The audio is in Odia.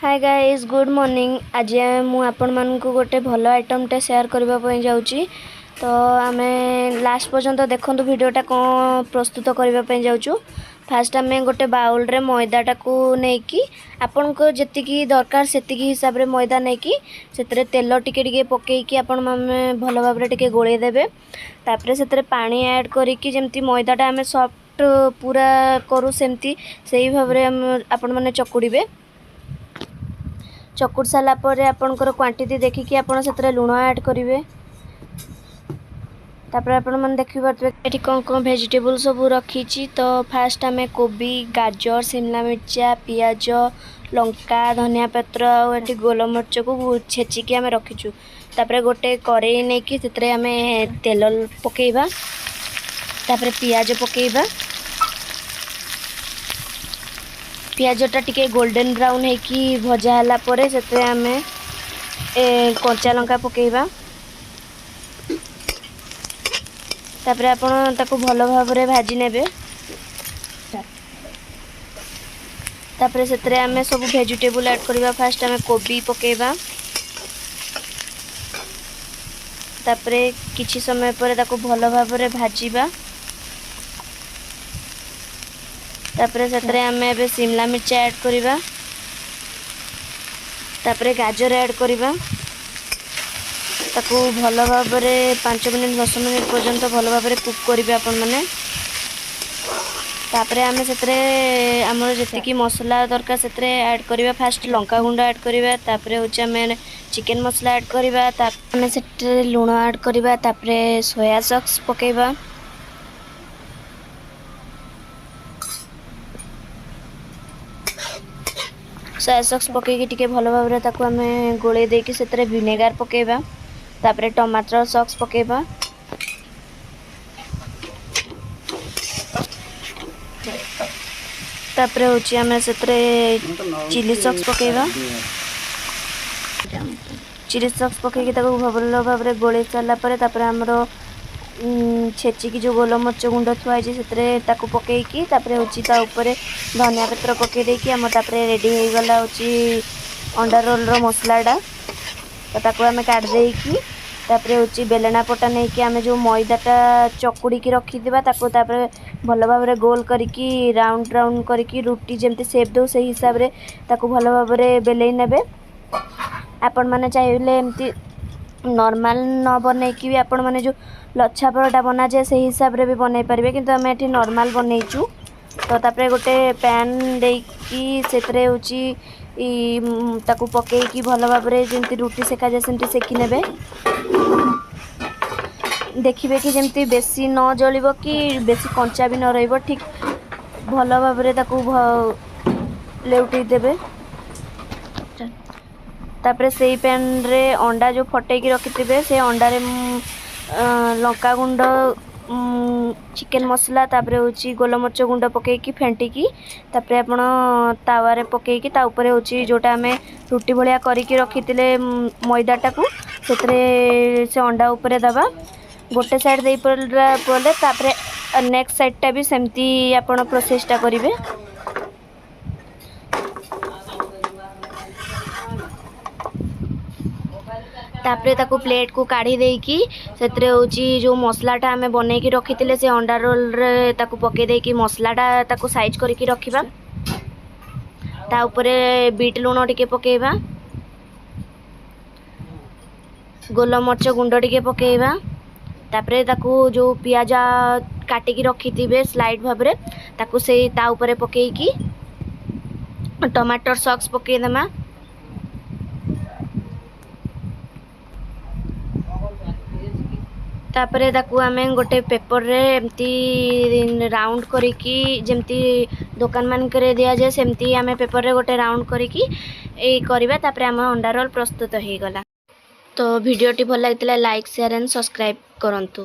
ହାଏ ଗାଇଜ୍, ଗୁଡ଼୍ ମର୍ଣ୍ଣିଂ। ଆଜି ମୁଁ ଆପଣମାନଙ୍କୁ ଗୋଟେ ଭଲ ଆଇଟମ୍ଟେ ସେୟାର କରିବା ପାଇଁ ଯାଉଛି। ତ ଆମେ ଲାଷ୍ଟ ପର୍ଯ୍ୟନ୍ତ ଦେଖନ୍ତୁ ଭିଡ଼ିଓଟା, କ'ଣ ପ୍ରସ୍ତୁତ କରିବା ପାଇଁ ଯାଉଛୁ। ଫାଷ୍ଟ ଆମେ ଗୋଟେ ବାଉଲ୍ରେ ମଇଦାଟାକୁ ନେଇକି, ଆପଣଙ୍କ ଯେତିକି ଦରକାର ସେତିକି ହିସାବରେ ମଇଦା ନେଇକି, ସେଥିରେ ତେଲ ଟିକେ ଟିକେ ପକାଇକି ଆପଣ ମାନେ ଭଲ ଭାବରେ ଟିକେ ଗୋଳେଇ ଦେବେ। ତାପରେ ସେଥିରେ ପାଣି ଆଡ଼୍ କରିକି, ଯେମିତି ମଇଦାଟା ଆମେ ସଫ୍ଟ ପୁରା କରୁ, ସେମିତି ସେଇ ଭାବରେ ଆପଣମାନେ ଚକୁଡ଼ିବେ। ଚକୁଡ଼ି ସାରିଲା ପରେ ଆପଣଙ୍କର କ୍ୱାଣ୍ଟିଟି ଦେଖିକି ଆପଣ ସେଥିରେ ଲୁଣ ଆଡ଼୍ କରିବେ। ତାପରେ ଆପଣମାନେ ଦେଖିପାରୁଥିବେ ଏଠି କ'ଣ କ'ଣ ଭେଜିଟେବୁଲ୍ ସବୁ ରଖିଛି। ତ ଫାଷ୍ଟ ଆମେ କୋବି, ଗାଜର, ସିମଲା ମିର୍ଚା, ପିଆଜ, ଲଙ୍କା, ଧନିଆ ପତ୍ର ଆଉ ଏଠି ଗୋଲମରିଚକୁ ଛେଚିକି ଆମେ ରଖିଛୁ। ତାପରେ ଗୋଟେ କରେଇ ନେଇକି ସେଥିରେ ଆମେ ତେଲ ପକାଇବା। ତାପରେ ପିଆଜ ପକାଇବା। ପିଆଜଟା ଟିକେ ଗୋଲ୍ଡେନ୍ ବ୍ରାଉନ୍ ହେଇକି ଭଜା ହେଲା ପରେ ସେଥିରେ ଆମେ କଞ୍ଚା ଲଙ୍କା ପକାଇବା। ତାପରେ ଆପଣ ତାକୁ ଭଲ ଭାବରେ ଭାଜି ନେବେ। ତାପରେ ସେଥିରେ ଆମେ ସବୁ ଭେଜିଟେବୁଲ୍ ଆଡ଼୍ କରିବା। ଫାଷ୍ଟ ଆମେ କୋବି ପକାଇବା। ତାପରେ କିଛି ସମୟ ପରେ ତାକୁ ଭଲ ଭାବରେ ଭାଜିବା। ତାପରେ ସେଥିରେ ଆମେ ଏବେ ସିମଲା ମିର୍ଚା ଆଡ଼୍ କରିବା। ତାପରେ ଗାଜର ଆଡ଼୍ କରିବା। ତାକୁ ଭଲ ଭାବରେ 5 ମିନିଟ୍, 10 ମିନିଟ୍ ପର୍ଯ୍ୟନ୍ତ ଭଲ ଭାବରେ କୁକ୍ କରିବେ ଆପଣମାନେ। ତାପରେ ଆମେ ସେଥିରେ ଆମର ଯେତିକି ମସଲା ଦରକାର ସେଥିରେ ଆଡ଼୍ କରିବା। ଫାଷ୍ଟ ଲଙ୍କା ଗୁଣ୍ଡ ଆଡ଼୍ କରିବା। ତାପରେ ହେଉଛି ଆମେ ଚିକେନ୍ ମସଲା ଆଡ଼୍ କରିବା। ତାପରେ ଆମେ ସେଥିରେ ଲୁଣ ଆଡ଼୍ କରିବା। ତାପରେ ସୋୟା ସକ୍ସ ପକାଇବା। ସୋୟା ସକ୍ସ ପକାଇକି ଟିକେ ଭଲ ଭାବରେ ତାକୁ ଆମେ ଗୋଳେଇ ଦେଇକି ସେଥିରେ ଭିନେଗାର ପକାଇବା। ତାପରେ ଟମାଟୋ ସକ୍ସ ପକାଇବା। ତାପରେ ହେଉଛି ଆମେ ସେଥିରେ ଚିଲି ସକ୍ସ ପକାଇବା। ଚିଲି ସକ୍ସ ପକାଇକି ତାକୁ ଭଲ ଭାବରେ ଗୋଳେଇ ସାରିଲା ପରେ, ତାପରେ ଆମର ଛେଚିକି ଯେଉଁ ଗୋଲମରିଚ ଗୁଣ୍ଡ ଥୁଆ ହେଇଛି ସେଥିରେ ତାକୁ ପକାଇକି, ତାପରେ ହେଉଛି ତା ଉପରେ ଧନିଆ ପତ୍ର ପକାଇ ଦେଇକି ଆମର ତାପରେ ରେଡ଼ି ହେଇଗଲା ହେଉଛି ଅଣ୍ଡା ରୋଲ୍ର ମସଲାଟା। ତ ତାକୁ ଆମେ କାଢ଼ି ଦେଇକି, ତାପରେ ହେଉଛି ବେଲେଣା ପଟା ନେଇକି ଆମେ ଯେଉଁ ମଇଦାଟା ଚକୁଡ଼ିକି ରଖିଥିବା ତାକୁ ତାପରେ ଭଲ ଭାବରେ ଗୋଲ କରିକି, ରାଉଣ୍ଡ ରାଉଣ୍ଡ କରିକି, ରୁଟି ଯେମିତି ସେପ୍ ଦେଉ ସେଇ ହିସାବରେ ତାକୁ ଭଲ ଭାବରେ ବେଲେଇ ନେବେ। ଆପଣମାନେ ଚାହିଁଲେ ଏମିତି ନର୍ମାଲ୍ ନ ବନେଇକି ବି ଆପଣମାନେ ଯେଉଁ ଲଚ୍ଛା ପରଟା ବନାଯାଏ ସେଇ ହିସାବରେ ବି ବନେଇ ପାରିବେ, କିନ୍ତୁ ଆମେ ଏଠି ନର୍ମାଲ୍ ବନେଇଛୁ। ତ ତାପରେ ଗୋଟେ ପ୍ୟାନ୍ ଦେଇକି ସେଥିରେ ହେଉଛି ତାକୁ ପକେଇକି ଭଲ ଭାବରେ ଯେମିତି ରୁଟି ସେକାଯାଏ ସେମିତି ସେକି ନେବେ। ଦେଖିବେ କି ଯେମିତି ବେଶୀ ନ ଜଳିବ କି ବେଶୀ କଞ୍ଚା ବି ନ ରହିବ, ଠିକ୍ ଭଲ ଭାବରେ ତାକୁ ଲେଉଟେଇ ଦେବେ। ତାପରେ ସେଇ ପ୍ୟାନ୍ରେ ଅଣ୍ଡା ଯେଉଁ ଫଟେଇକି ରଖିଥିବେ, ସେ ଅଣ୍ଡାରେ ଲଙ୍କାଗୁଣ୍ଡ, ଚିକେନ୍ ମସଲା, ତାପରେ ହେଉଛି ଗୋଲମରିଚ ଗୁଣ୍ଡ ପକାଇକି ଫେଣ୍ଟିକି, ତାପରେ ଆପଣ ତାୱାରେ ପକାଇକି ତା ଉପରେ ହେଉଛି ଯେଉଁଟା ଆମେ ରୁଟି ଭଳିଆ କରିକି ରଖିଥିଲେ ମଇଦାଟାକୁ, ସେଥିରେ ସେ ଅଣ୍ଡା ଉପରେ ଦେବା। ଗୋଟେ ସାଇଡ଼୍ ଦେଇ ପରେ ତାପରେ ନେକ୍ସଟ ସାଇଡ଼୍ଟା ବି ସେମିତି ଆପଣ ପ୍ରୋସେସ୍ଟା କରିବେ। ତାପରେ ତାକୁ ପ୍ଲେଟ୍କୁ କାଢ଼ି ଦେଇକି ସେଥିରେ ହେଉଛି ଯେଉଁ ମସଲାଟା ଆମେ ବନେଇକି ରଖିଥିଲେ ସେ ଅଣ୍ଡା ରୋଲ୍ରେ ତାକୁ ପକାଇ ଦେଇକି ମସଲାଟା ତାକୁ ସାଇଜ୍ କରିକି ରଖିବା। ତା ଉପରେ ବିଟ୍ ଲୁଣ ଟିକେ ପକାଇବା, ଗୋଲମରିଚ ଗୁଣ୍ଡ ଟିକେ ପକାଇବା। ତାପରେ ତାକୁ ଯେଉଁ ପିଆଜ କାଟିକି ରଖିଥିବେ ସ୍ଲାଇଡ୍ ଭାବରେ, ତାକୁ ସେଇ ତା ଉପରେ ପକାଇକି ଟମାଟର ସକ୍ସ ପକାଇଦେମା। ତାପରେ ତାକୁ ଆମେ ଗୋଟେ ପେପରରେ ଏମିତି ରାଉଣ୍ଡ କରିକି, ଯେମିତି ଦୋକାନମାନଙ୍କରେ ଦିଆଯାଏ ସେମିତି ଆମେ ପେପରରେ ଗୋଟେ ରାଉଣ୍ଡ କରିକି ଏଇ କରିବା। ତାପରେ ଆମ ଅଣ୍ଡା ରୋଲ୍ ପ୍ରସ୍ତୁତ ହେଇଗଲା। ତ ଭିଡ଼ିଓଟି ଭଲ ଲାଗିଥିଲା, ଲାଇକ୍, ସେୟାର ଆଣ୍ଡ ସବସ୍କ୍ରାଇବ୍ କରନ୍ତୁ।